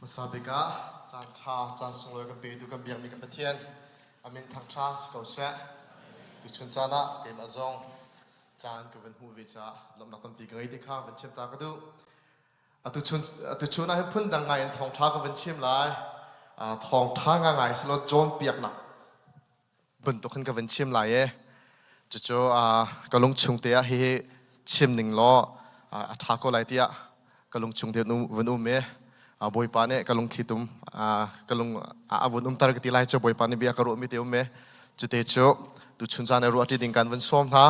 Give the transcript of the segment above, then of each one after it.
Hmasa bik ah caan ṭha, caan sunglawi kan petu kan biakmi kan Pathian a min thangṭha si ko seh. Tuchun caan ah keimah zong caan ka van hmuh ve caah lawmhnak tampi ka ngei ti kha van chim ta ka duh. Atu chun ah hin phundang ngai in thawngṭha ka van chim lai. Thawngṭha ngangai si law cawnpiaknak bantuk hin ka van chim lai e. Cucu ka lungchung te ah hihi chim ning law a ṭha ko lai tiah ka lungchung te van um e. Bawipa nih ka lungthli tum ka lung a vun umter ka ti lai cu Bawipa nih bia ka ruahmi te um e. Cute cu tuchun caan i ruah ṭi ding kan van sawm hna.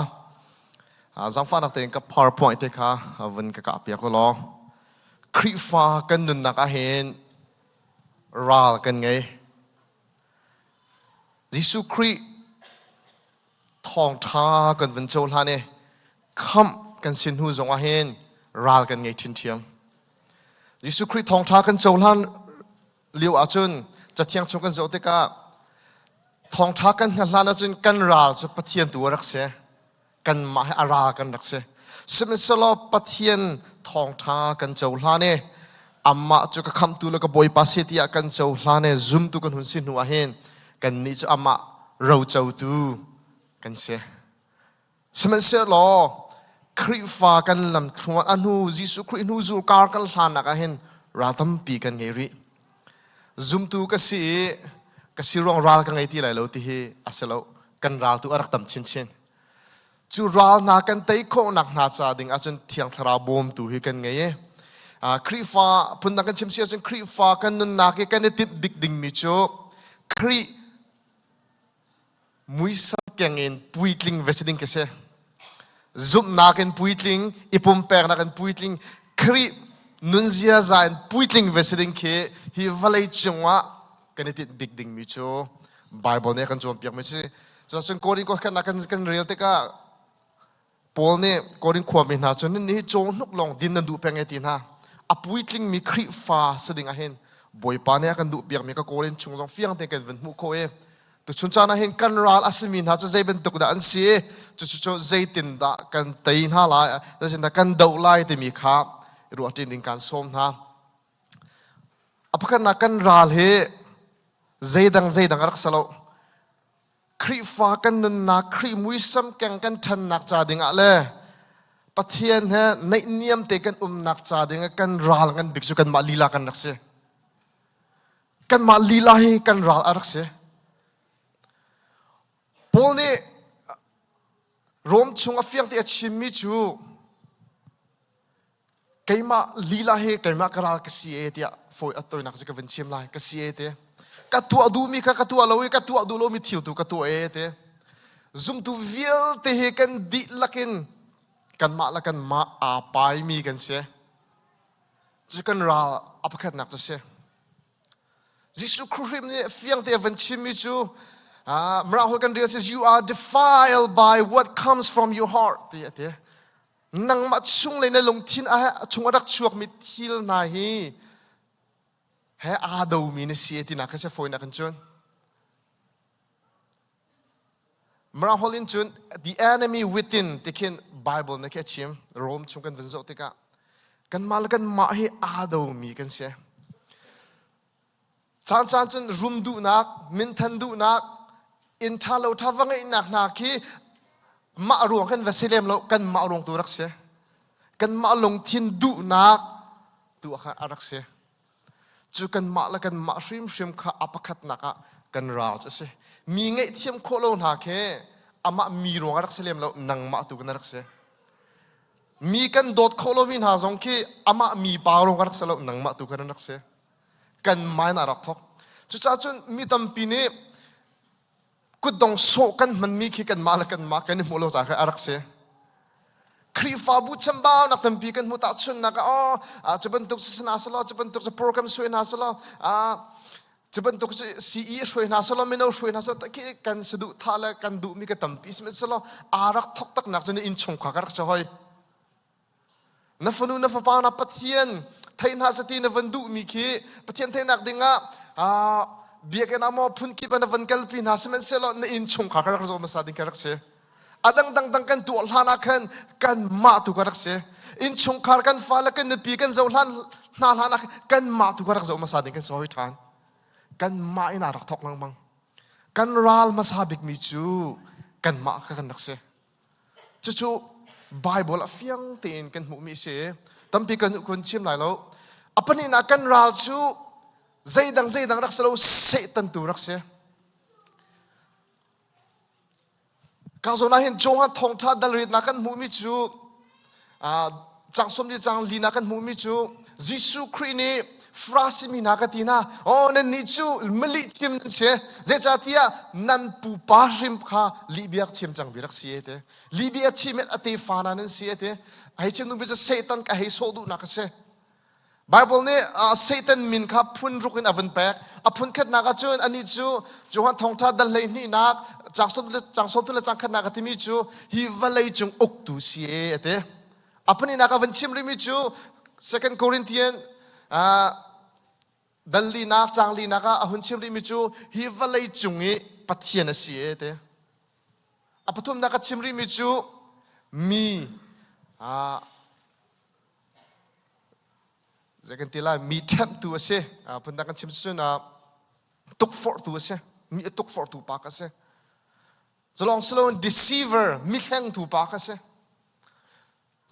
Zaangfahnak tein ka PowerPoint te kha vun ka kah piak u law. Khrihfa kan nunnak ahhin ral kan ngei. Jesuh Khrih thawngṭha kan vun cohlan i khamh kan si hnu zong ahhin ral kan ngei ṭhiamṭhiam. Jesuh Khrih thawngṭha kan cohlan lio ahcun Cathiang chung kan zoh tikah thawngṭha kan hngalh hlan ahcun kan ral cu Pathian tu a rak si. Kanmah hi a ral kan rak si. Sihmanhsehlaw Pathian thawngṭha kan cohlan i amah cu ka khamhtu le ka Bawipa si tiah kan cohlan i zumtu kan hun si hnu ahhin kannih cu amah rocotu kan si. Sihmanhsehlaw Khrihfa kan lamthluan a hnu Jesuh Khrih hnu zul kar kan hlannak ah hin ral tampi kan ngei rih. Zumtu ka si i ka si ruang ral ka ngei ti lai lo ti hi a si lo. Kan ral tu a rak tam chinchin. Cu ral hna kan tei khawhnak hna ca ding ahcun Thiang Thlarau bawmtu hi kan ngei i Khrihfa phundang kan chim si ahcun Khrihfa kan nunnak i kan i tinh bik dingmi cu Khrih muisam keng in puitling ve si ding ka si. Zumhnak in puitling, i pumpeknak in puitling, Khrih nunziaza in puitling ve si ding khi hi vawlei cungah kan i tinh bik dingmi cu Bible nih a kan cawnpiakmi si. Cun Korin kan kan rel tikah Paul nih Korin khuami hna cu nan nih cawhnuk lawng din nan duh peng e ti hna. A puitlingmi Khrihfa si ding ah hin Bawipa nih a kan duhpiakmi ka Korin chung zong fiang tein kan van hmuh khawh i tuchun caan ah hin kan ral a simi hna cu zei bantuk dah an si cucu cu zeitindah kan tei hna lai zeitindah kan doh lai timi kha ruah ṭin ding kan sawm hna. A pakhatnak kan ral hi zeidang zeidang a rak si lo. Khrihfa kan nunnak, Khrih muisam keng kan ṭhannak ca dingah le Pathian he naihniam te kan umnak ca dingah kan ral ngan bik cu kanmah lila kan rak si. Kanmah lila hi kan ral a rak si. Paul nih Rom chung a fiang te a chimmi cu keimah lila hi keimah ka ral ka si e tiah fawi a toinak cu ka vun chim lai ka si e te ka tuah duhmi kha ka tuah lo i ka tuah duh lomi thil tu ka tuah e te zumtu vialte hi kan dihlak in kanmah le kanmah aa paimi kan si cu kan ral a pakhatnak cu si Jesuh Khrih nih fiang te a van chimmi cu Mirang holh kan rel si you are defiled by what comes from your heart ti a ti Nangmah chunglei na lungthin a chung a rak chuakmi thil hna hi he aa domi na si tinak kha si fawinak in cun. Mirang holh in cun the enemy within ti khin Bible na khi a chim Rome chung kan vun zoh tikah kanmah le kanmah hi aa domi kan si. Caan caan cun rum duhnak, minthan duhnak, inn ṭha lo ṭha va ngeihnak hna khi mah ruang kan va si lem lo, kanmah ruang tu rak si. Kanmah lungthin duhnak tu kha a rak si. Cu kanmah le kanmah hrimhrim kha a pakhatnak ah kan ral cu a si. Mi ngaihthiam khawh lo hna khi amah mi ruang a rak si lem lo, nangmah tu kan rak si. Mi kan dawt khawh lomi hna zong khi amah mi pa ruang a rak si lo, nangmah tu kan rak si. Kan mind a rak thok. Cucaah cun mi tampi nih kutdong sawh kan hmanmi khi kanmah le kanmah kan i hmuh lo caah khan a rak si. Khrihfabu chambaunak tampi kan hmuh tahchunhnak ah oh cu bantuk si hna selaw cu bantuk cu program suai hna selaw cu bantuk cu CE hruai hna selaw mino hruai hna selaw khi kan saduhthah le kan duhmi ka tampi sihmanhsehlaw aa rak thok taknak cu na innchungkhar ka rak si hoi. Na fanu na fapa na Pathian thei hna sati na van duhmi khi Pathian theihnak dingah biakinn ah maw phunkip ah na van kalpi hna sihmanhsehlaw na innchungkhar kha rak zoh hmasa ding kha rak si. A dang dang dang kan tuah hlan ah khan kanmah tu kha rak si. Innchungkhar kan fale kan nupi kan zoh hlan Hna hlan ah kanmah tu ka rak zoh hmasa ding kan si hoi ṭhan. Kanmah in aa rak thawk lengmang. Kan ral hmasa bikmi cu kanmah kha kan rak si. Cucu Bible ah fiang tein kan hmuhmi a si. Tampi kan kun chim lai lo. A pahnihnak kan ral cu zeidang zeidang rak si lo Satan tu rak si. Ka zawn ah hin Johan thawngṭha dal riatnak kan hmuhmi cu cang sawm li cang li na kan hmuhmi cu Jesuh Khrih nih Farasi mi hna ka ti hna oh nan nih cu malih chim nan si zeicahtiah nan pupa hrim kha lihbia chim cang bi rak si e te lihbia chim a tefa na nan si e te hei chim duhmi cu Satan ka hei sawh duhnak a si Bible nih Satan min kha phun ruk in a vun pek. A phun khatnak ahcun anih cu Johan thawngṭha dal 12nak cang sawm le cang khatnak a timi cu hi vawlei cung uktu si e a ti. A pahnihnak a vun chim rihmi cu Second Corinthian dal linak cang linak ah a hun chim rihmi cu hi vawlei cung i Pathian a si e a ti. A pathumnak a chim rihmi cu mi Zei kan ti lai mi ṭhemhtu a si. Phundang kan chim cun tukforhtu a si. Mi a tukforhtu pa ka si. Culawng si loin deceiver mi hlengtu pa ka si.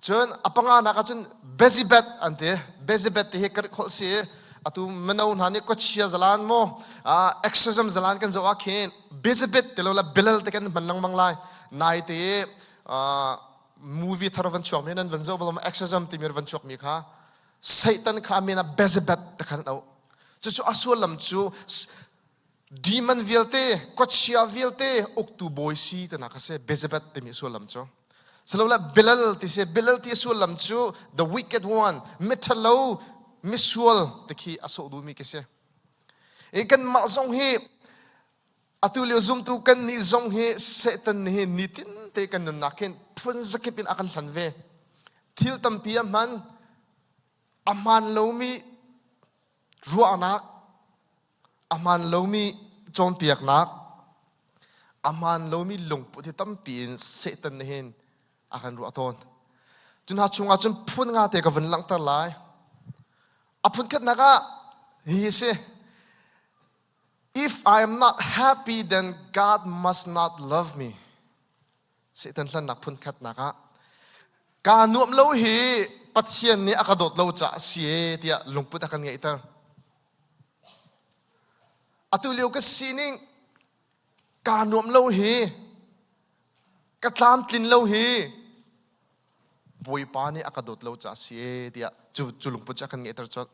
Cun a panganak ah cun Bezibet an ti. Bezibet ti hi ka holh si atu mino hna nih khuachia zalan maw exorcism zalan kan zoh ah khin Bezibet ti lo la Bilal te kan hman lengmang lai. Nai te movie thar van chuak mi nan van zoh bal exorcism timi van chuak mi kha Satan kha amin ah Beelzebub te khan an auh cucu a sullam cu demon vialte khuachia vialte uktu bawi si tinak a si Beelzebub timi sullam cu silole Bilal ti si Bilal ti sullam cu the wicked one mithalo misual ti khi a sawh duhmi khi si i kanmah zong hi Atu lio zumtu kan nih zong hi Satan nih hin nitin te kan nunnak hin phun zakip in a kan hlan ve. Thil tampi a hman, a hmaan lomi ruahnak, a hmaan lomi cawnpiaknak, a hmaan lomi lungput hi tampi in Satan nih hin a kan ruah tawn. Cu hna chungah cun phun nga te ka vun langhter lai. A phun khatnak ah hihi a si. If I am not happy, then God must not love me. Satan hlannak phun khatnak ah kaa nuam lo hi Pathian nih a ka dawt lo caah a si e tiah lungput a kan ngeihter. Atu lio ka sining kaa nuam lo hi ka tlamtlin lo hi Bawipa nih a ka dawt lo caah a si e tiah cu, cu lungput cu a kan ngeihter colh.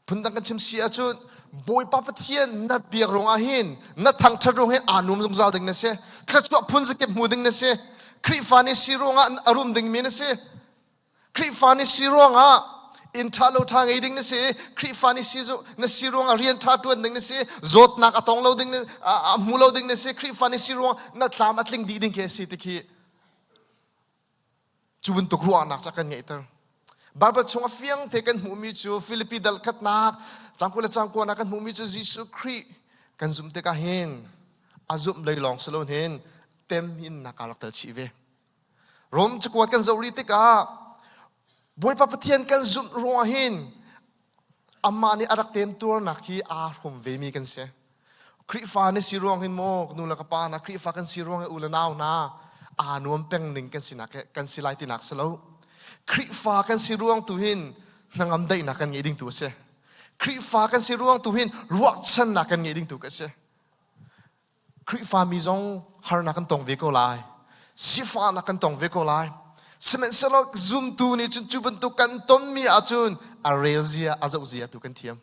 Phundang kan chim si ahcun Bawipa Pathian na biak ruangah hin na thangṭhat ruang hin aa nuam zungzal ding na si. Thluachuah phun zakip hmu ding na si. Khrihfa nih si ruangah a rum dingmi na si. Khrihfa nih si ruangah inn ṭha lo ṭha ngei ding na si. Khrihfa nih si na si ruangah rian ṭha ṭuan ding na si. Zawtnak a tong lo ding a hmu lo ding na si. Khrihfa nih si ruang na tlam a tling dih ding khi a si ti khi Cu bantuk ruahnak cu a kan ngeihter. Bible chung a fiang te kan hmuhmi cu Filipi dal khatnak cang 20 le cang kuanak kan hmuhmi cu Jesuh Khrih kan zumh tikah hin a zumh lei lawng si lo hin temhinnak aa rak tel chih ve. Rom cakuat kan zoh rih tikah Bawipa Pathian kan zumh ruangah hin amah nih a rak temtuarnak hi aa hrawm vemi kan si. Khrihfa na si ruang hin maw nu le ka pa na Khrihfa kan si ruang u le nau na aa nuam peng ning kan sinak kan si lai tinak si lo. Khrihfa kan si ruang tu hin hnangam daihnak kan ngei ding tu a si. Khrihfa kan si ruang tu hin ruahchannak kan ngei ding tu ka si. Khrihfami zong harnak kan tong ve ko lai. Sifahnak kan tong ve ko lai. Sihmanhsehlaw zumtu nih cun cu bantuk kan tonmi ahcun a rel zia, a zoh zia tu kan thiam.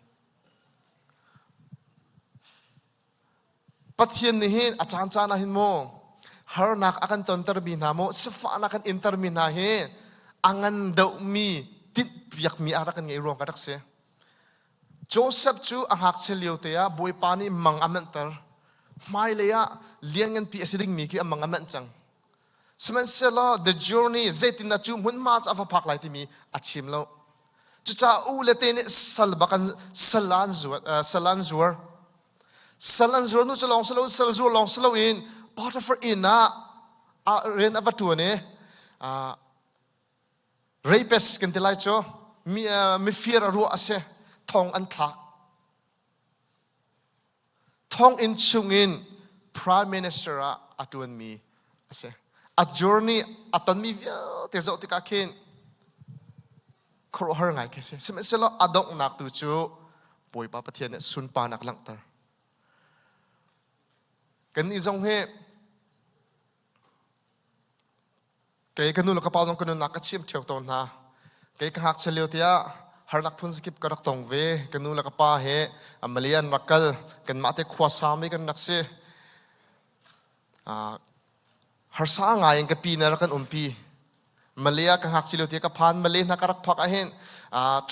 Pathian nih hin a caan caan ah hin maw harnak a kan tontermi hna maw sifahnak kan intermi hna hi a ngan deuhmi tinhpiakmi a rak kan ngeih ruang ka rak si. Joseph cu a ngakchia lio te ah Bawipa nih mang a manhter. Hmailei ah liannganpi a si dingmi khi a mang a manh cang. Sihmanhsehlaw the journey zeitindah cu hmunhma cu a va phak lai timi a chim lo. Cucaah u le te nih sal bak an sal an zuat sal an zuar. Sal an zuar nu cu lawng si lo sal zuar lawng si loin Potiphar inn ah rian a va ṭuan i. Rapist kan ti lai cu mi mifir a ruah a si. Thong an thlak. Thonginn chungin Prime Minister ah a ṭuanmi a si. A journey a tonmi vialte zoh tikah khin khuaruahhar ngai khi a si. Sihmanhsehlaw a donghnak tu cu Bawipa Pathian nih sunparnak langhter. Kannih zong hi Kei ka nu le ka pa zong ka nunnak ka chim ṭheo tawn hna. Kei ka ngakchia lio tiah harnak phun zakip ka rak tong ve. Ka nu le ka pa he Malay an rak kal. Kanmah te khua sami kan rak si. Harsa ngai in ka pi nih a rak kan umpi. Malay ah ka ngakchia lio tiah ka phan. Malay hna ka rak phak ahhin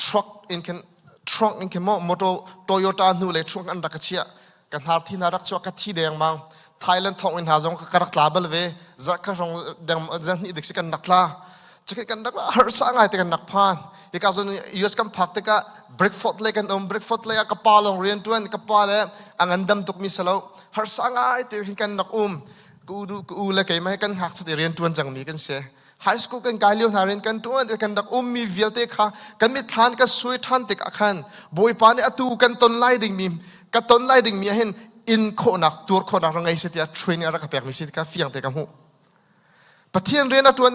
truck in khin trunk in khin maw motor Toyota hnu le trunk an rak ka chiah. Ka hnar thi hna rak chuak ka thi dengmang. Thailand thonginn hna zong ka rak tla bal ve. Zarh kha hrawng deng zarhnih dik si kan rak tla. Cakhe kan rak harsa ngai te kan rak phan. Hika zon US kan phak tikah Bradford le kan um. Bradford le ah ka pa lawng rian tuan ka pa le a ngandam tuk mi salo. Harsa ngai te hin kan rak um. Ka u ka u le keimah he kan ngakchia te rian tuan cangmi kan si. High school kan kai lio hna rian kan tuan kan rak ummi vialte kha kan mitthlan ka suai ṭhan tikah khan Bawipa nih atu kan ton lai dingmi ka ton lai dingmi ah hin in khawhnak tuar khawhnak ra ngei si tiah training a rak ka pekmi si kha fiang te ka hmuh. Pathian rian a ṭuan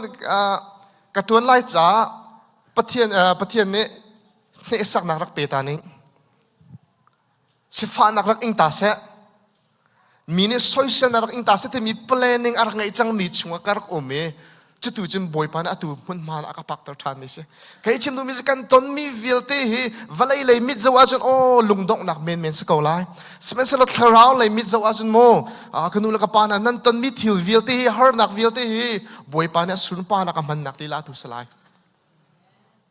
ka ṭuan lai caah Pathian Pathian nih hnehsaknak rak pe ta ning. Sifahnak rak ing ta seh. Mi nih soiselnak rak ing ta seh timi planning a rak ngeih cangmi chungah ka rak um i cutu cun Bawipa nih atu hmunhma ah a ka pakter ṭhanmi si. Kei chim duhmi cu kan tonmi vialte hi vawlei lei mit zoh ahcun aw lungdonghnak menmen si ko lai. Sihmanhsehlaw thlarau lei mit zoh ahcun maw ka nu le ka pa hna nan tonmi thil vialte hi harnak vialte hi Bawipa nih a sunparnak a hmannak lila tu si lai.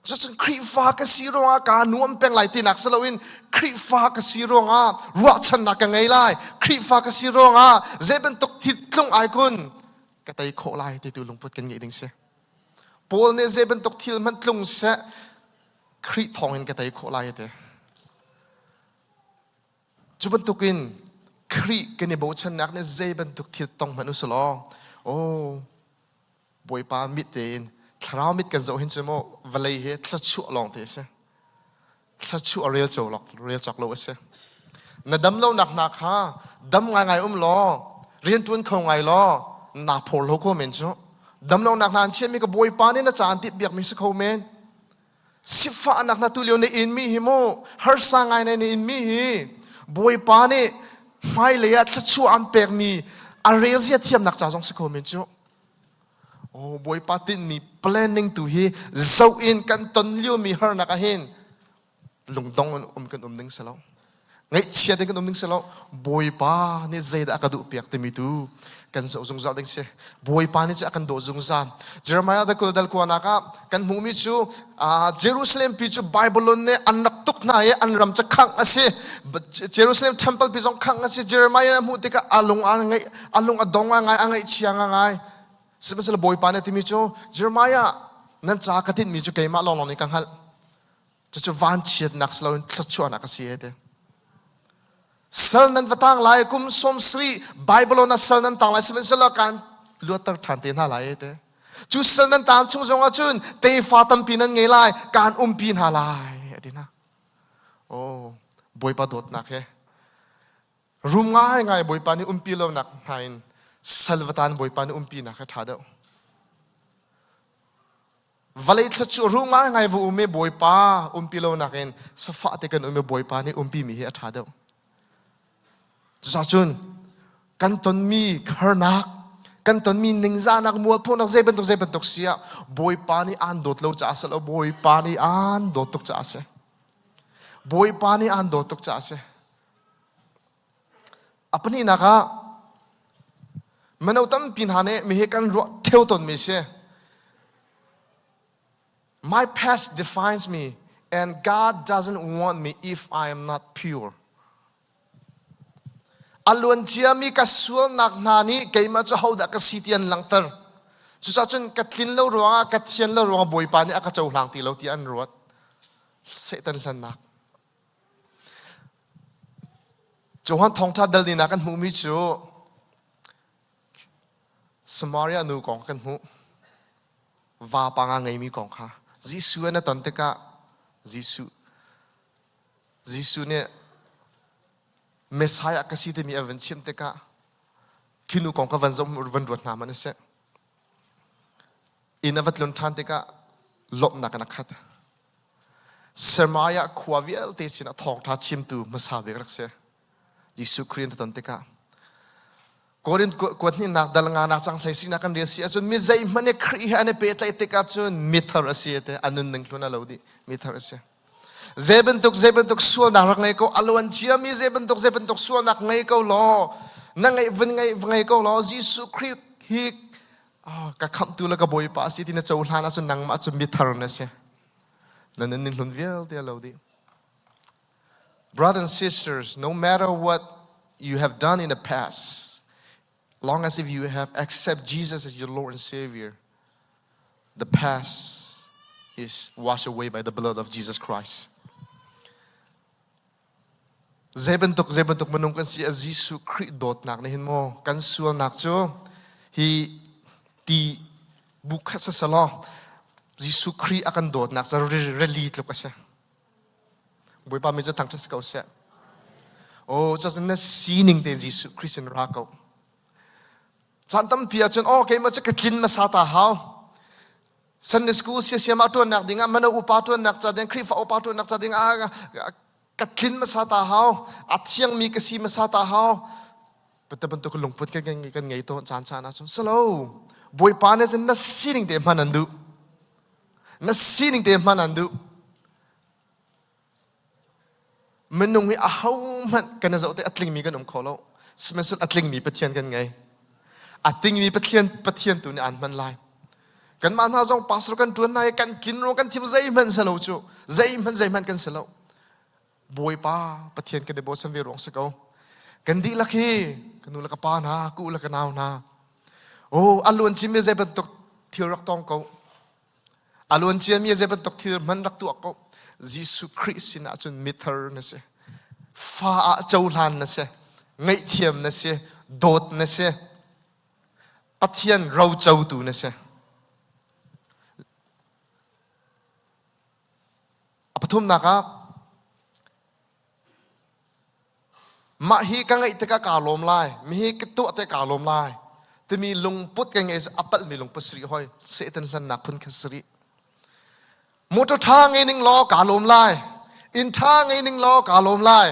Cucun Khrihfa ka si ruangah kaa nuam peng lai tinak si loin Khrihfa ka si ruangah ruahchannak ka ngei lai. Khrihfa ka si ruangah zei bantuk thil tlung ai kun ka tei khawh lai ti tu lungput kan ngeih ding si. Paul nih zei bantuk thil hmanh tlung seh Khrih thawngin ka tei khawh lai a ti. Cu bantukin Khrih kan i bochannak nih zei bantuk thil tong hmanh u selaw, oh Bawipa mit tein thlarau mit kan zoh hin cu maw vawlei hi thluachuah lawng te a si. Thluachuah rel cawk rel cawk lo a si. Na dam lonak hna kha dam ngaingai um law rianṭuan kho ngai law naa phor lo ko men cu. Dam lonak hna an chiahmi ka Bawipa nih na caan tip biakmi si kho men. Sifahnak na tu lio na inmi hi mu harsa ngai na inmi hi Bawipa nih hmailei ah thluachuah an pekmi a relzia thiamnak ca zong si kho men cu. Oh, Bawipa tinhmi planning tu hi zoh in kan ton liomi harnak ah hin lungdong in um kan um ding si lo. Ngaihchia ding kan um ding si lo. Bawipa nih zeidah a ka duh piak timi tu kan zoh zungzal ding si. Bawipa nih cu a kan dawh zungzal. Jeremiah the kul dal kuanak ah kan hmuhmi cu Jerusalem pi cu Babylon nih an rak tuk hna i an ram cu khangh a si. Jerusalem temple pi zong khangh a si. Jeremiah a hmuh tikah a lung a ngaih a lung a dong a ngai a ngaihchia ngai. Sihmanhsehlaw Bawipa nih a timi cu Jeremiah nan ca ka tinhmi cu keimah lawnglawng nih ka hngalh. Cucu vanchiatnak si loin thluachuahnak a si e ti. Sal nan va tang lai kum 70 Babylon ah sal nan tang lai sihmanhsehlaw kan luatter ṭhan te hna lai e ti. Cu sal nan tang chung zong ah cun tefa tampi nan ngei lai kaan umpi hna lai a ti hna. Oh, Bawipa dawtnak he rum ngaingai Bawipa nih umpi lonak hna in sal va tan Bawipa nih umpi nak he ṭha deuh. Vawlei thluachuah ru ngaingai va um i Bawipa umpi lo nakin safah te kan um i Bawipa nih umpi mi hi a ṭha deuh. Cucacun kan tonmi harnak, kan tonmi ningzahnak, mualphonak zei bantuk zei bantuk si ah Bawipa nih aan dawt lo caah si lo, Bawipa nih aan dawt tuk caah a si. Bawipa nih aan dawt tuk caah a si. A pahnihnak ah mino tampi hna nih mi hi kan ruah ṭheo tawnmi si. My past defines me and God doesn't want me if I am not pure. A luanciami ka sualnak hna nih keimah cu hodah ka si ti an langhter. Cucaah cun ka tlin lo ruangah ka thian lo ruangah Bawipa nih a ka cohlang ti lo ti an ruat. Satan hlannak. Johan thawngṭha dal ni kan hmuhmi cu Samaria nu kong kan hmuh. Va pa nga ngeimi kong kha. Jesuh na ton tikah Jesuh Jesuh nih Messiah ka si timi a van chim tikah khi nu kong ka van zong van ruat hna man a si. Inn a va tlun ṭhan tikah lawmhnak in a khat. Samaria khua vialte sinah thawngṭha chimtu hmasa bik rak si. Jesuh Khrih an ton tikah Korin kuat hnihnak dal nga nak cang hlei sinak kan rel si ahcun mi zeihmanh i Khrih he an i pehtlaih tikah cun mithar a si te a nunning hlun a lo dih mithar a si. Zei bantuk zei bantuk sualnak rak ngei ko a luan ciami zei bantuk zei bantuk sualnak ngei ko law na ngeih vun ngei ngei ko law Jesuh Khrih hi ka khamhtu le ka Bawipa a si ti na cohlan ahcun nangmah cu mithar na si. Na nunning hlun vialte a lo dih. Brothers and sisters, no matter what you have done in the past, long as if you have accept Jesus as your Lord and Savior, the past is washed away by the blood of Jesus Christ. Zei bantuk zei bantuk minung kan si a Jesuh Khrih dawtnak nih hin maw kan sualnak cu hi ti bu khat sasalaw Jesuh Khrih a kan dawtnak cu rili tluk a si. Bawipa mi cu thangṭhat si ko seh. Oh, cucun na sining te Jesuh Khrih sin ra ko. Caan tampi ahcun oh keimah cu ka tlin hmasa ta hau. Sunday school siasiam ah ṭuannak dingah mano upa ṭuannak ca ding Khrihfa upa ṭuannak ca ding ah ka tlin hmasa ta hau. A thiangmi ka si hmasa ta hau. Pata bantuk lungput kan kan ngei tawn caan caan ahcun salo. Bawipa nih cun na sining te hman an duh. Na sining te hman an duh. Minung hi ahohmanh kan i zoh tik a tlingmi kan um kho lo. Sihmanhsehlaw a tlingmi Pathian kan ngei. A tingmi Pathian Pathian tu nih aan hman lai. Kanmah hna zong pastor kan ṭuan hna i kan tlin ro kan thim zeihmanh si lo cu. Zeihmanh zeihmanh kan si lo. Bawipa Pathian kan i bochan ve ruang si ko. Kan dihlak hi ka nu le ka pa hna, ka u le ka nau hna. Oh, a luan cimi zei bantuk thil rak tong ko. A luan ciami zei bantuk thil hman rak tuah ko. Jesuh Khrih sinah cun mithar na si. Fa ah cohlan na si. Ngaihthiam na si. Dawt na si. Pathian rocotu na si. A pathumnak ah Mah hi ka ngeih tikah kaa lawm lai, mi hi ka tuah tikah kaa lawm lai timi lungput ka ngei a palhmi lungput si rih hoi. Satan hlannak phun kha si rih. Motor ṭha ngei ning law kaa lawm lai. Inn ṭha ngei ning law kaa lawm lai.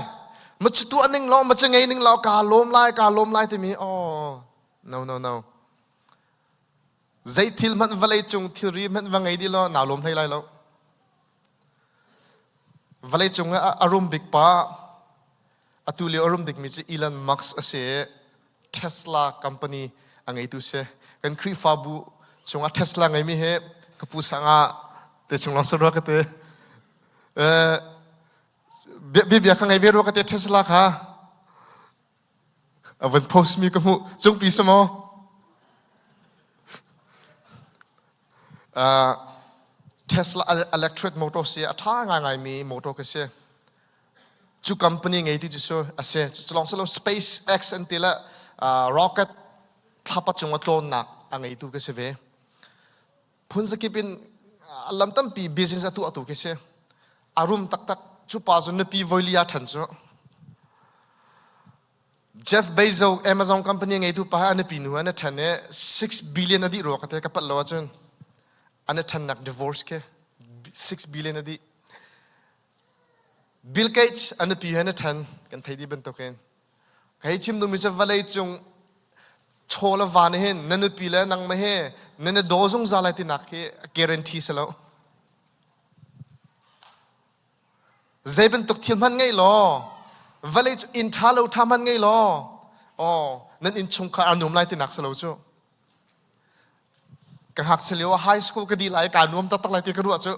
Macu tuah ning law macu ngei ning law kaa lawm lai, kaa lawm lai timi oh no no no. Zei thil hmanh vawlei cung thilri hmanh va ngei dih law naa lawm hlei lai lo. Vawleicung ah a rum bik pa, atu lio a rum bikmi cu Elon Musk a si i Tesla company a ngeitu si. Kan Khrihfabu chungah Tesla ngeimi hi ka pu sangah te chung lawng si rua ka ti. Bia bia ka ngei ve rua ka ti Tesla kha. A van post mi ka hmuh. Cungpi si maw? Tesla electric motor si a ṭha ngaingaimi motor ka si. Cu company ngei ti cu a si. Cu lawng si lo SpaceX an ti le rocket thlapa cung a tlawnnak a ngeitu ka si ve. Phun zakip in lam tampi business a tuahtu ka si. A rum taktak. Cu pa cu nupi voili a ṭhan cu. Jeff Bezos Amazon company ngeitu pa a nupi nu an i ṭhen i 6 billion a dih rua ka te ka palh lo ahcun an i ṭhennak divorce khi 6 billion a dih. Bill Gates a nupi he an i ṭhen kan thei dih bantukin ka hei chim duhmi cu vawlei cung chaw le van hin na nupi le nangmah he nan i daw zungzal lai tinak khi guarantee si lo. Zei bantuk thil hmanh ngei law, vawlei cu inn ṭha lo ṭha hmanh ngei law, aw nan innchungkhar aa nuam lai tinak si lo cu. Ka ngakchia lio ah high school ka dih lai kaa nuam taktak lai ti ka ruah cu.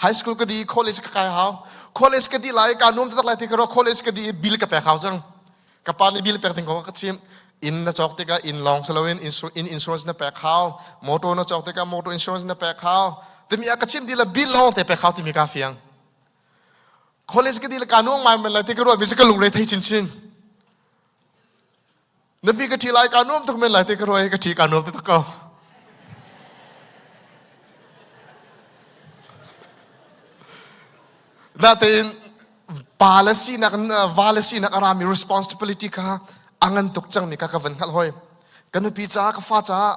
High school ka dih i college ka kai hau. College ka dih lai kaa nuam taktak lai ti ka ruah. College ka dih i bill ka pek hau cang. Ka pa nih bill pek ding kong a ka chimh. Inn na cawk tikah inn lawng si loin inn insurance na pek hau. Motor na cawk tikah motor insurance na pek hau. Timi a ka chimh dih le bill lawng te pek hau timi kaa fiang. College ka dih le kaa nuam ngai men lai ti ka ruah mi si ka lungre thei chinchin. Napi ka ṭhi lai kaa nuam tuk men lai ti ka ruah i ka ṭhi kaa nuam taktak ko. Natein pa le sinak va le sinak a rami responsibility kha a ngan tuk cangmi kha ka van hngalh hoi. Ka nupi caah ka fa caah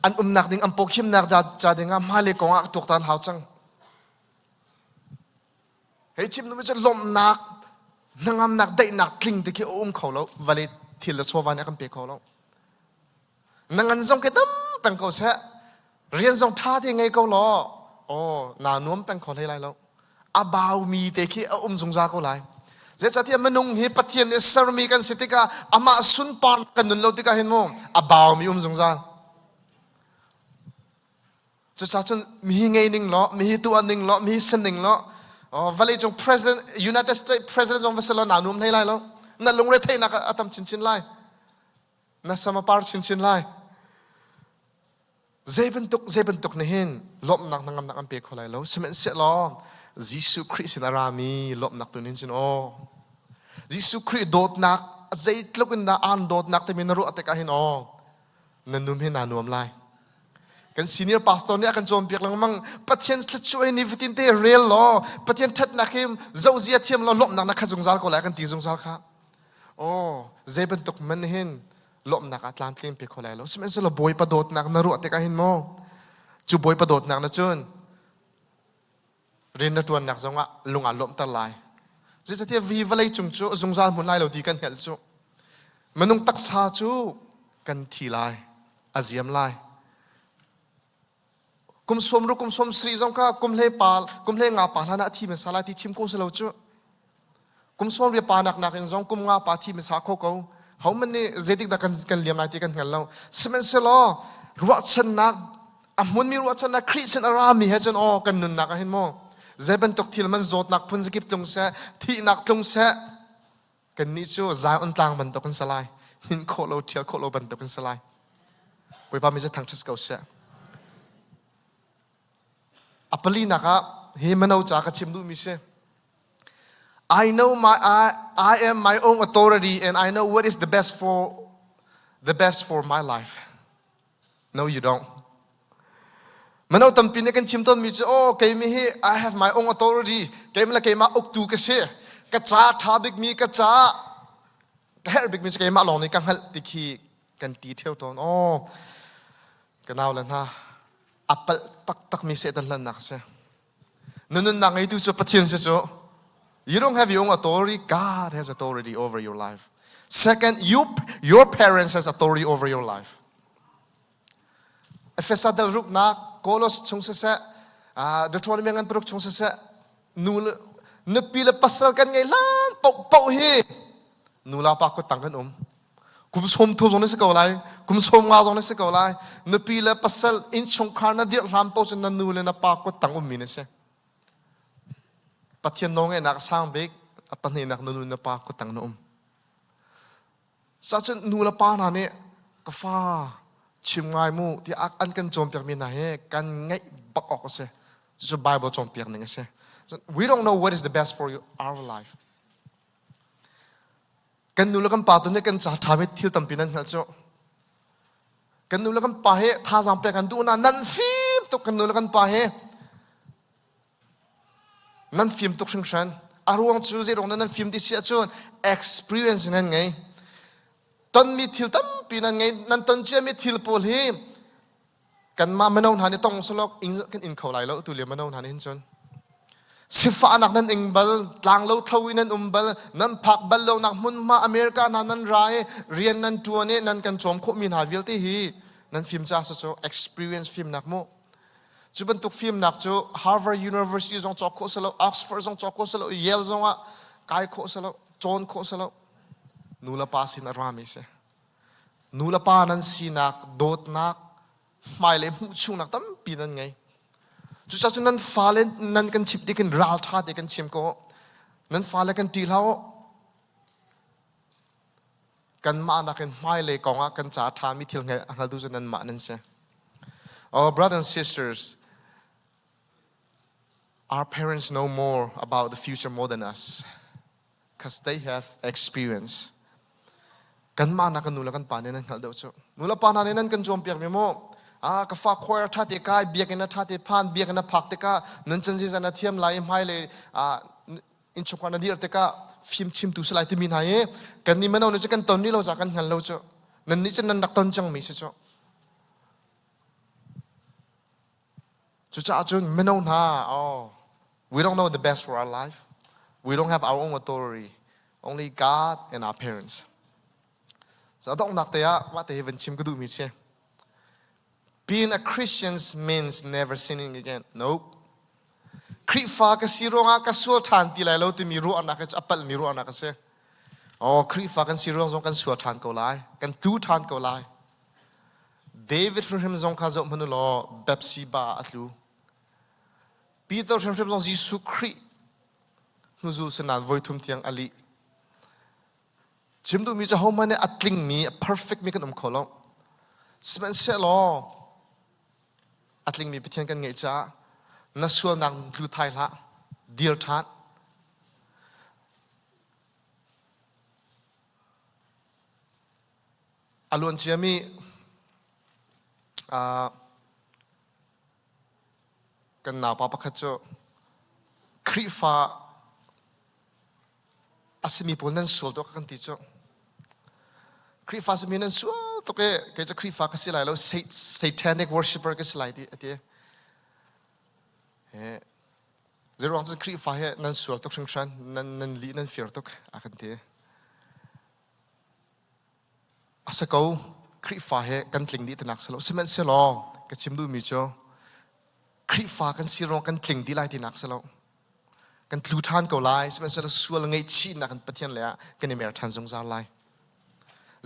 an umnak ding an pawkhimnak ca ding ah hmailei kong ah ka tuaktan hau cang. Hei chim nu cu lawmhnak hnangamnak daihnak tling te khi a um kho lo vale thil le chawva nih a kan pe kho lo. Na ngan zong ke dam peng ko seh. Rian zong ṭha te ngei ko law aw naa nuam peng kho hlei lai lo. A baumi te khi a um zungzal ko lai. Zeicahtiah minung hi Pathian nih sermi kan si tikah amah sunpar kan nun lo tikah hin mu a baumi um zungzal. Cucaah cun mihi ngei ning law, mihi tuah ning law, mihi sin ning law, vawlei cung president, United States president zong va si law naa nuam hlei lai lo. Na lungre theihnak a tam chinchin lai. Na sam a par chinchin lai. Zei bantuk zei bantuk nih hin lawmhnak hnangamnak an pe kho lai lo. Sihmanhsehlaw Jesuh Khrih sin a rami lawmhnak tu nih cun aw Jesuh Khrih dawtnak zeitluk in dah aan dawtnak timi na ruah tikah hin aw na num hi naa nuam lai. Kan senior pastor nih a kan cawnpiak lengmang Pathian thluachuah hi nifatin te rel law Pathian ṭhatnak hi zohzia thiam law lawmhnak na khat zungzal ko lai kan ti zungzal kha. Aw zei bantuk man hin lawmhnak ah tlamtling pe kho lai lo. Sihmanhsehlaw Bawipa dawtnak na ruah tikah hin maw cu Bawipa dawtnak na cun rian na ṭuannak zongah lung aa lawmhter lai. Zeicahtiah vi vawlei cung cu zungzal hmun lai lo ti kan hngalh cu. Minung taksa cu kan thi lai, a ziam lai. Kum sawm ru kum sawm sarih zong kha kum hlei pa kum hlei nga pa hlan ah thi hmasa lai ti chim ko si lo cu. Kum sawm ria pa nak nakin zong kum nga pa thi hmasa kho ko. Hohmanh nih zeitik dah kan kan liam lai ti kan hngal lo. Sihmanhsehlaw ruahchannak a hmunmi ruahchannak Khrih sin a rami he cun aw kan nunnak ah hin maw zei bantuk thil man zawtnak phun zakip tlung seh thihnak tlung seh kannih cu Zion tlang bantuk kan si lai hnin khawh lo ṭhial khawh lo bantuk kan si lai Bawipa mi cu thangṭhat ko seh a palinak ah hi mano ca ka chim duhmi si I know my I am my own authority and I know what is the best for my life. No, you don't. Mano tampi nih kan chim tawnmi cu oh keimi hi I have my own authority keimah le keimah uktu ka si ka ca ṭha bikmi ka ca ka herh bikmi cu keimah lawng nih ka hngalh ti khi kan ti ṭheo tawn oh ka nau le hna a palh taktakmi Satan hlannak a si. Na nunnak ngeitu cu Pathian si cu. You don't have your own authority. God has authority over your life. Second, your parents has authority over your life. Efesa dal ruknak, Kolos chung siseh, Deuteronomy ngan paruk chung siseh, nu nupi le pasal kan ngei hlan paoh paoh hi nu la pa kut tang kan um. Kum sawm thum zong na si ko lai, kum sawm nga zong na si ko lai. Nupi le pasal innchungkhar na dirh hlan paoh cu na nu le na pa kut tang ummi na si. Pathian nawlngeihnak a sang bik, a pahnihnak na nu na pa kut tang na um. Sacun nu le pa hna nih ka fa chim ngai mu tiah an kan cawnpiakmi hna hi kan ngaih bak awk a si. Cucu Bible cawnpiak ning a si. We don't know what is the best for our life. Kan nu le kan pa tu nih kan ca ṭhami thil tampi nan hngalh cu. Kan nu le kan pa he thazaang pek an duh na nan fim tuk kan nu le kan pa he nan fim tuk hringhran. A ruang cu zeiruang dah nan fim ti si ahcun experience nan ngei. Tonmi thil tampi nan ngei. Nan ton ciami thil pawl hi kanmah mino hna nih tong solok kan in kho lai lo tu lio mino hna nih hin cun sifahnak nan ing bal tlang lo tho in nan um bal nan phak bal lo nak hmunhma America hna nan ra i rian nan tuan i nan kan cawm khawhmi hna vialte hi nan fim ca cu experience fimnak mu cu bantuk fimnak cu Harvard University zong cawk khawh si lo Oxford zong cawk khawh si lo Yale zong ah kai khawh si lo cawn khawh si lo nu le pa sin a rami si Nu le pa nan sinak, dawtnak, hmailei hmuhchungnak tampi nan ngei. Cucaah cun nan fale nan kan chimh tikin ralṭha te kan chim ko. Nan fale kan ṭih hlah u. Kanmah nakin hmailei kong ah kan ca ṭhami thil a hngaltu cu nanmah nan si. Oh, brothers and sisters, our parents know more about the future more than us. Because they have experience. Kanmah nak kan nu le kan pa nih nan hngalh deuh cu. Nu le pa hna nih nan kan cawnpiak mi maw? Ah ka fa choir tha te kai biakinn a tha te phan biakinn a phak tikah nun chan zizan a thiam lai i hmailei ah innchungkhar na dir tikah fim chimtu si lai timi hna hi kan nih mino nih cu kan ton rih lo ca kan hngal lo cu nan nih cun nan rak ton cangmi si cu. Cucaah cun mino hna oh we don't know the best for our life. We don't have our own authority. Only God and our parents. So a donghnak te ah mah te hi van chim ka duhmi si. Being a Christian means never sinning again. Nope. Khrihfa ka si ruangah ka sual ṭhan ti lai lo timi ruahnak hi cu a palhmi ruahnak a si. Oh, Khrihfa kan si ruang zong kan sual ṭhan ko lai. Kan tlu ṭhan ko lai. David hrimhrim zong kha zoh hmanh u law Bathsheba a tlu. Peter hrimhrim zong Jesuh Khrih hnuzul sinan voithum tiang a lih. Chim duhmi cu ahohmanh nih a tlingmi, a perfect mi kan um kho lo. Sihmanhsehlaw a tlingmi Pathian kan ngeih caah na sualnak tlu thai hlah, dir ṭhan. A luan ciami uh, kan naupa pakhat cu Khrihfa a simi pawl nan sual tuk kan ti cu. Khrihfa simi nan sual tuk i kei cu Khrihfa ka si lai lo satanic worshipper ka si lai ti a ti. Zeiruang cu Khrihfa hi nan sual tuk hringhran nan nan lih nan fir tuk a kan ti. A si ko Khrihfa he kan tling dih tinak si lo sihmanhsehlaw ka chim duhmi cu Khrihfa kan si ruang kan tling dih lai tinak si lo. Kan tlu ṭhan ko lai sihmanhsehlaw sual ngaihchihnak in Pathian lei ah kan i mer ṭhan zungzal lai.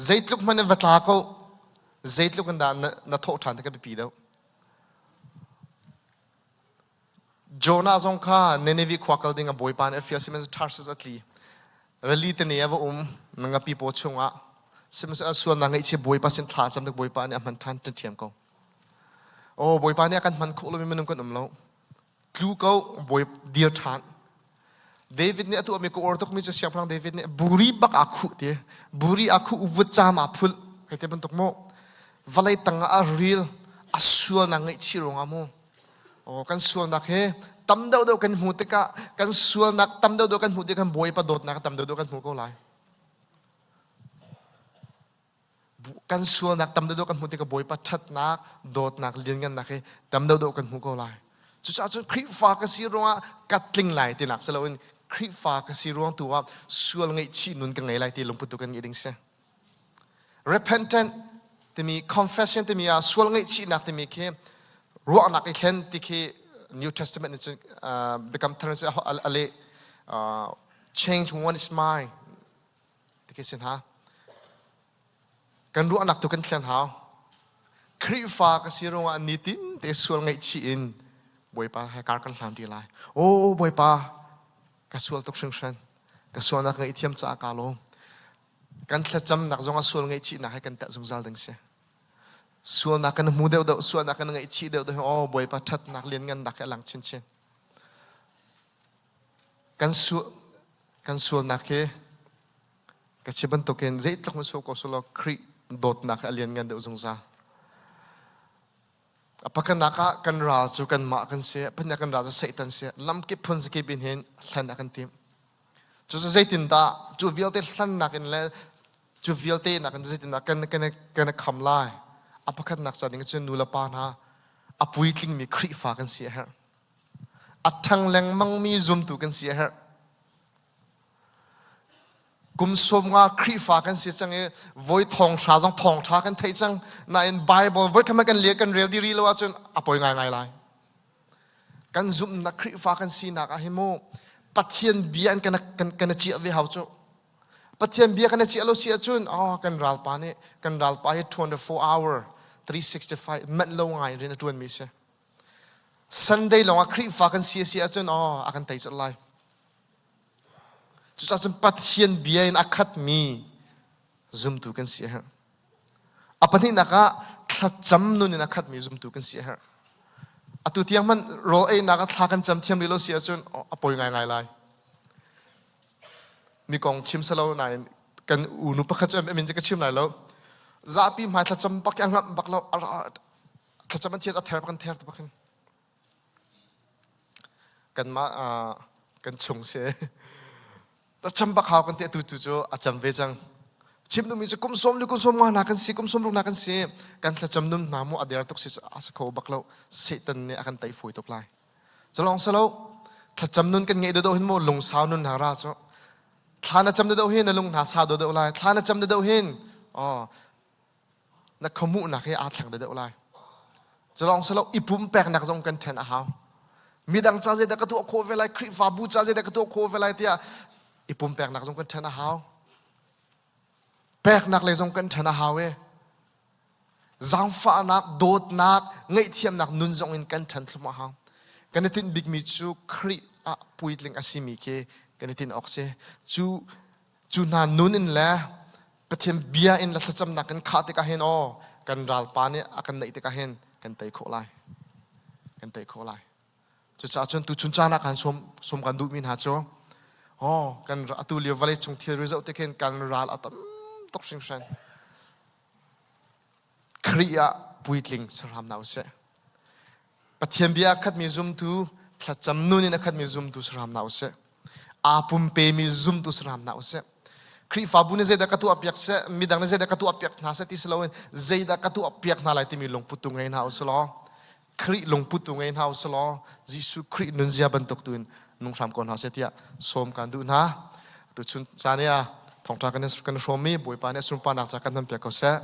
Zeitluk hmanh in va tla ko zeitluk in dah na, na thawh ṭhan ti ka biapi deuh. Jonah zong kha Nineveh khua kal ding a bawipa nih a fial sihmanhsehlaw Tarsus a tli. Rili tene a va um ngapi paw chungah sihmanhsehlaw sualnak ngaihchia bawipa sin thla cam tuk bawipa nih a hman ṭhan ṭhiam ko. Oh bawipa nih a kan hman khawh lomi minung kan um lo. Tlu ko bawi dir ṭhan. David nih a tuahmi ka uar tukmi cu siangpahrang David nih buri bak aa khuh ti. Buri aa khuh vutcaam aa phulh. Hei te bantuk mu. Vawlei tang ah a ril a sualnak ngaihchih ruangah mu. Oh, kan sualnak hi tam deuhdeuh kan hmu tikah kan sualnak tam deuhdeuh kan hmuh tikah kan Bawipa dawtnak tam deuhdeuh kan hmu ko lai. Kan sualnak tam deuhdeuh kan hmuh tikah Bawipa ṭhatnak, dawtnak, lianngannak hi tam deuhdeuh kan hmu ko lai. Cucaah cun Khrihfa ka si ruangah ka tling lai tinak si loin Khrihfa ka si ruang tu ah sual ngaihchih nun ka ngei lai ti lungput tu kan ngeih ding si. Repentant timi confession timi ah sual ngaihchihnak timi khi ruahnak i thlen ti khi New Testament nih cun Biakam Thar a leh change one's mind ti khi si hna. Kan ruahnak tu kan thlen hau. Khrihfa ka si ruangah nitin te sual ngaihchih in Bawipa he kar kan hlan ti lai. Oh Bawipa ka sual tuk hringhran. Ka sualnak ngaihthiam caah kaa lawm. Kan thlacamnak zong ah sual ngaihchihnak he kan telh zungzal ding si. Sualnak kan hmu deuhdeuh, sualnak kan ngaihchih deuhdeuh, oh Bawipa ṭhatnak lianngannak he a lang chinchin. Kan su kan sualnak hi ka chim bantukin zeitluk na sual ko selaw Khrih dawtnak hi a lianngan deuh zungzal. A pakhatnak ah kan ral cu kanmah kan si, a pahnihnak kan ral cu Satan si. Lamkip phun zakip in hin hlen a kan timh. Cucu zeitindah cu vialte hlannak in le cu vialte nakin zeitindah kan kan kan i kham lai? A pakhatnak ca ding cun nu le pa hna a puitlingmi Khrihfa kan si a herh. A ṭhang lengmangmi zumtu kan si a herh. Kum 50 Khrihfa kan si cang i voi thawngṭha zong thawngṭha kan theih cang. Nain Bible voi khat kan kan rel dih rih lo ahcun a poi ngaingai lai. Kan zumhnak Khrihfa kan sinak ah hi mu Pathian bia in kan kan kan ciah ve hau cu. Pathian bia kan ciah lo si ahcun oh kan ralpa nih kan ralpa hi 24 hour 365 manh lo ngai rian a ṭuanmi si. Sunday lawng ah Khrihfa kan si a si ahcun oh a kan tei colh lai. Cucaah cun Pathian bia in a khatmi zumtu kan si a herh. A pahnihnak ah thlacam nun in a khatmi zumtu kan si a herh. Atu tiang hmanh rawl einak ah thla kan cam thiam rih lo si ahcun a poi ngaingai lai. Mi kong chim selo nain kan unu pakhat cu min cu ka chim lai lo. Zapi hmai thlacam bak i a ngamh bak lo. Thlacam an thias a ther kan ther te bakhin. Kanmah kan chung si. Thlacam bak hau kan ti atu tu cu a cam ve cang. Chim duhmi cu kum sawm li kum sawm nga hna kan si kum sawm ruk hna kan si kan thlacam nun hna mu a der tuk si a si kho bak lo. Satan nih a kan tei fawi tuk lai. Culong silo thlacam nun kan ngeih deuh hin mu lungsau nun hna ra cu thla na cam deuh hin na lung hna sau deuh lai thla na cam deuh hin oh na khuamuhnak hi aa thleng deuh lai. Culong silo i pumpeknak zong kan ṭhen a hau. Midang ca zeidah ka tuah khawh ve lai, Khrihfabu ca zeidah ka tuah khawh ve lai tiah i pumpeknak zong kan ṭhen a hau. Peknak lei zong kan ṭhen a hau i zaangfahnak, dawtnak, ngaihthiamnak nun zong in kan ṭhen thlum a hau. Kan i tinh bikmi cu Khrih ah puitling a simi khi kan i tinh awk si. Cu Cu hna nun in le Pathian bia in le thlacamnak in khah tikah hin aw kan ralpa nih a kan naih tikah hin kan tei khawh lai. Kan tei khawh lai. Cucaah cun tuchun caan ah kan sawm sawm kan duhmi hna cu aw kan atu lio vawlei cung thilri zoh tik hin kan ral a tam tuk hringhran. Khrih ah puitling sahram hna usih. Pathian bia a khatmi zumtu, thlacam nun in a khatmi zumtu sahram hna usih. Aa pumpemi zumtu sahram hna usih. Khrihfabu nih zeidah ka tuah piak seh, midang nih zeidah ka tuah piak hna seh ti si loin zeidah ka tuah piak hna lai timi lungput tu ngei hna usih law Khrih lungput tu ngei hna usih law Jesuh Khrih nunzia bantuk tu in nung hram ko hna seh tiah sawm kan duh hna. Tuchun caan ah thawngṭha kan kan hrawmmi Bawipa nih sunparnak ca kan hman piak ko seh.